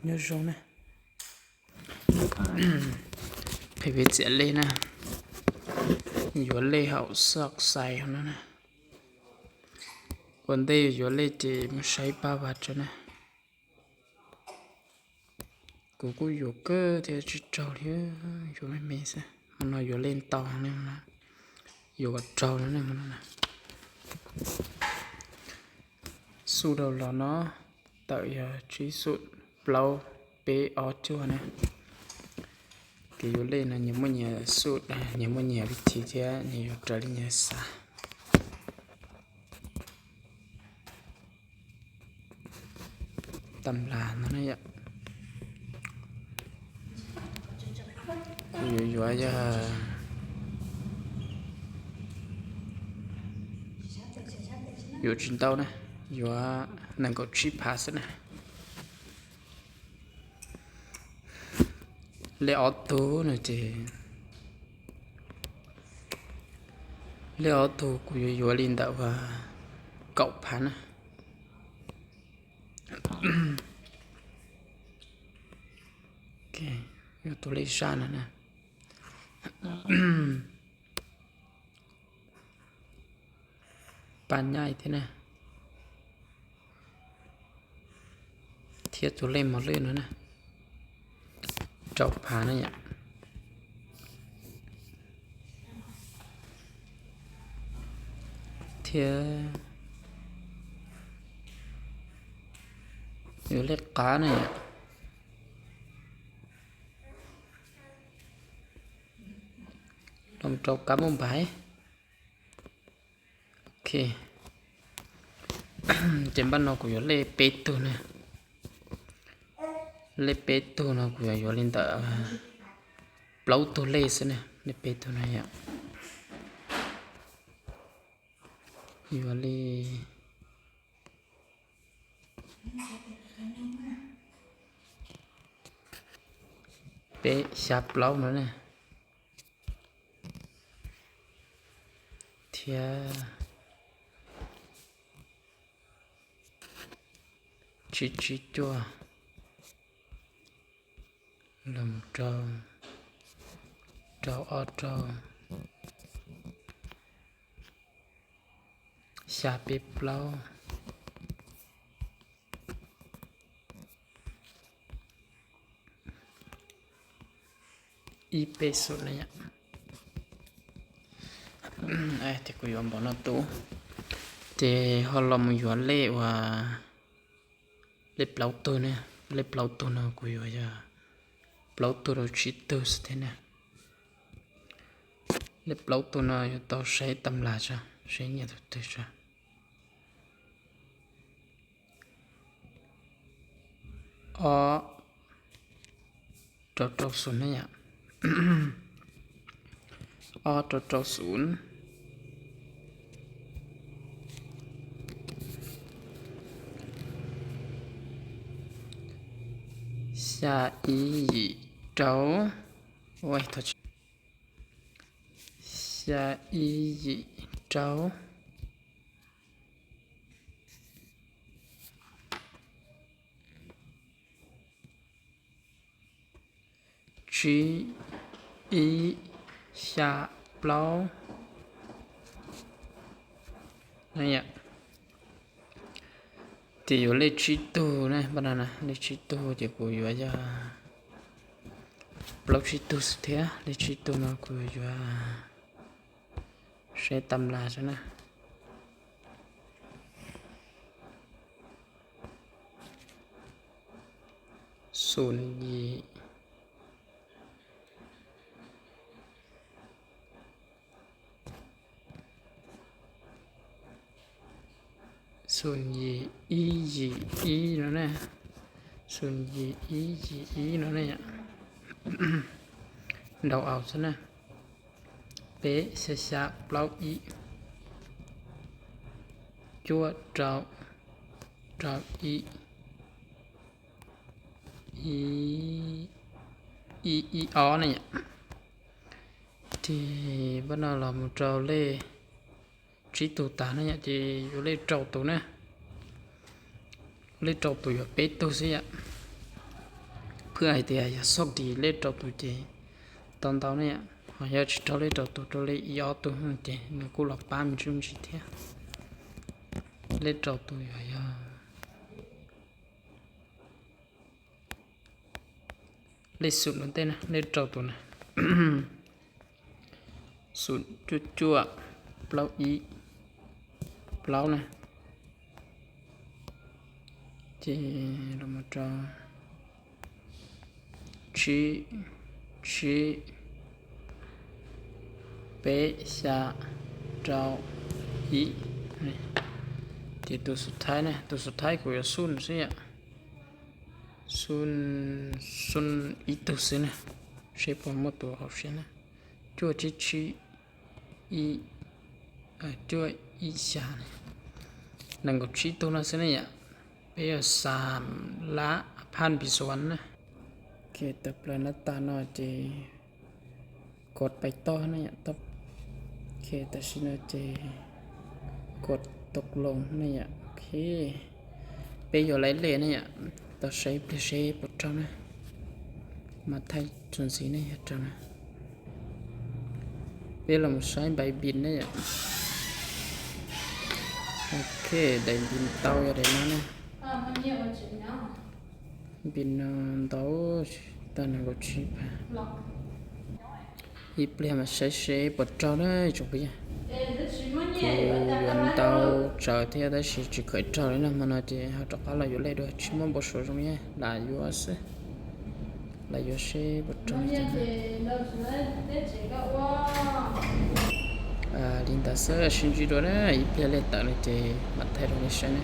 Nyob zoo na, peb peb txiav lej na, yuav lej hauv xoj xais no na. Ua ntej yuav lej ces mus saib pab vas tso na. Kuv kuj yuav kawg thiab tsis raug li, yuav me me xwb. Hmo no yuav lej ntau ne, yuav kom raug no ne hmo no. Xub rau los no tawm yog tsib xub plaub peb ob cuaj na. Kev yuav lej no nyias muaj nyias xub, nyias muaj nyias vib thib thiab nyias yuav raws li nyias xav. Tam las no na yom. Kuv yuav yuav yog, yuav tsis ntau na, yuav nees nkaum tsib phav xwb na. Lej ob tug no ces, lej ob tug kuv yuav yuav li ntawm kaum phav na. Yuav tus lej zaj no na. Pab nyaij thiab na, thiab tus lej mos lwj no na, rau phav na yom. Thiab yuav lej qab na yom, los rau kab muj npais. Ok, ces npaj no kuv yuav lej peb tug na. Lej peb tug no kuv yuav yuav li ntawm plaub tug lej xwb na, lej peb tug no yom. Yuav li peb xya plaub no na, thiab tsib tsib cuaj los rau, rau ob rau, xya peb plaub, ib peb xum na yom. Ces kuv yuav npaum no tub, ces ho los mus yuav lej uas lej plaub tug na. Lej plaub tug no kuv yuav yog plaub tug rau tsib tug xwb thiab na. Lej plaub tug no yuav tau saib tam las tso, saib nyiam tus twg tso. Ob rau rau xum na yom. Ob rau rau xum, xya ib yim rau, xya ib yim rau, tsib ib xya plaub. Ces yuav lej tsib tug na, npaj no na, lej tsib tug ces kuv yuav yog plaub tsib tug xwb thiab. Lej tsib tug no kuv yuav saib tam las xwb na. Xum yim, xum yim ib yim ib no na, xum yim ib yim ib no na yom. Nrau aus xwb na, peb xya xya plaub ib, cuaj rau, rau ib, ib ib ob na yom. Ces npaj no los mus rau lej tsib tug tag na yom, ces yuav lej rau tus na. Lej rau tus yuav peb tug xwb yom. Phwj hais tias yog xob dis lej rau tus ces tau ntau ne yom, ho yog tsis raug lej rau tus, raug lej ib ob tug ces nws kuj los pab me ntsis me ntsis thiab. Lej rau tus yog, yog lej xum ua ntej na, lej rau tus na, xum cuaj cuaj plaub ib plaub na, ces los mus rau tsib tsib peb xya rau ib. Ces tus xub thaib na, tus xub thaib kuv yuav xub xwb yom, xub, xub ib tug xwb na, seb puas muaj tus hauv siab na. Cuaj tsib tsib ib, cuaj ib xya, nees nkaum tsib tug no xwb ne yom. Peb yuav xam lab phaj npis xuav na. Ok, tawm plaws no tas no ces kod pais toj na yom, toj. Ok, tam sim no ces kod tau loo na yom. Ok, peb yuav laiv lej na yom, tau saib ib pliag seb puas raug na. Mas thaij txuas ntxiv ne yog raug na. Peb los saib npais npis ne yom. Ok, daim npis tau yog daim no na. Npis no ntau, tau nees nkaum tsib phav. Ib pliag mas saib seb puas raug na tsoom phooj ywg. Kuv yuav ntau tsawv thiab tab sis tsis kheev raug li no, hmo no ces ho rov qab los yuav lej dua, tsis muaj npau suav zoo li, lam yuav xwb. Lam yuav seb puas raug li cas. Li ntawd xwb, sib ntsib dua na, ib pliag lej tawm no ces mam thaij rau nej saib na.